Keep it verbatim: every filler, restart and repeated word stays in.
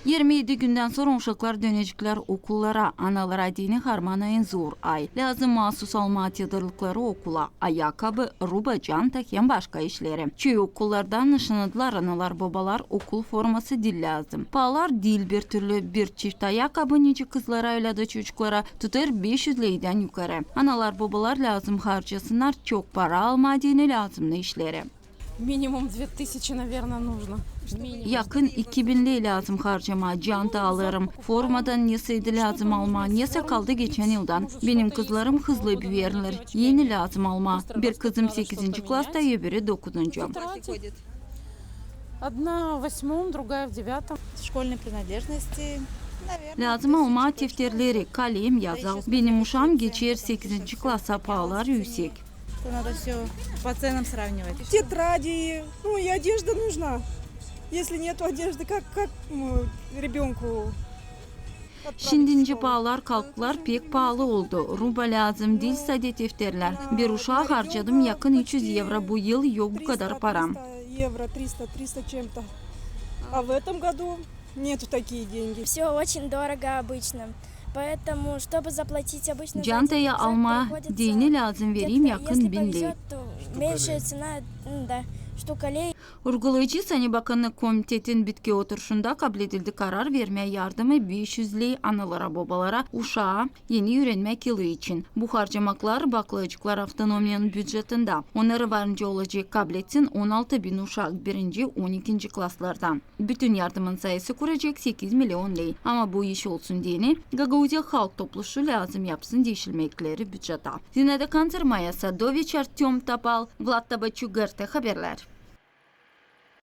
İrmi edi gündän sora uşaklar döneceklär okullara. Analara deyni harman en zor ay. Lääzım maasuz almaa tedarlıkları okula: ayakabı, ruba, canta hem başka işleri. Çoyu okullardan ışandılar, analar-bobalar okul forması diil lääzım. Paalar diil bir türlü. Bir çift ayakabı nicä kızlara, ölä dä çocuklara tutêr beş üz leydän yukarı. Analar-bobalar lääzım harcasınnar çok para almaa deyni lääzımnı işleri. Минимум две тысячи, наверное, нужно. Yakın iki bin ley lääzım harcamaa. Canta alêrım. Formadan nesä edi lääzım almaa, nesä kaldı geçän yıldan. Benim kızlarım hızlı büüyerlär. Eni lääzım almaa. Bir kızım sekizinci klasta, öbürü dokuzuncu. Одна в восьмом, другая в девятом. Школьные принадлежности, наверное. Lääzım almaa tefterleri, kalem, yazal. Benim uşaam geçer sekizinci klasa, paalar üüsek. Это надо всё по ценам сравнивать. Тетради, ну и одежда нужна. Если нету одежды, как, как, м, ребёнку отправить в школу? Şindinci paalar kalktılar, pek paalı oldu. Ruba lääzım diil, sade tefterlär. Bir uşaa harcadım yakın üç üz evro, bu yıl yok bu kadar para. Евро, триста, триста чем-то. А в этом году нету такие деньги. Всё очень дорого обычно. Поэтому, чтобы заплатить обычно за эти Cantayı almaa deyni lääzım vereyim yakın bin ley. Меньшая цена, м, да, штука лей. Urgulayıcı Sani Bakannık Komitetin bitki oturuşunda kabledildi karar vermää yardımı beş üz ley analara-bobalara uşaa eni üürenmäk yılı için. Bu harcamaklar baklayaceklar avtonomiyanın bücetindä. Onnarı var nicä olacek kabletsin on altı bin uşak birinci, on ikinci klaslardan. Bütün yardımın sayısı kuracek sekiz milion ley. Ama bu iş olsun deyni Gagauziya Halk Topluşu lääzım yapsın diişilmäkleri bücettä. Zinaida Kanter, Maya Sadoviç, Artöm Topal, Vlad Tabaçuk, GRT Haberlär.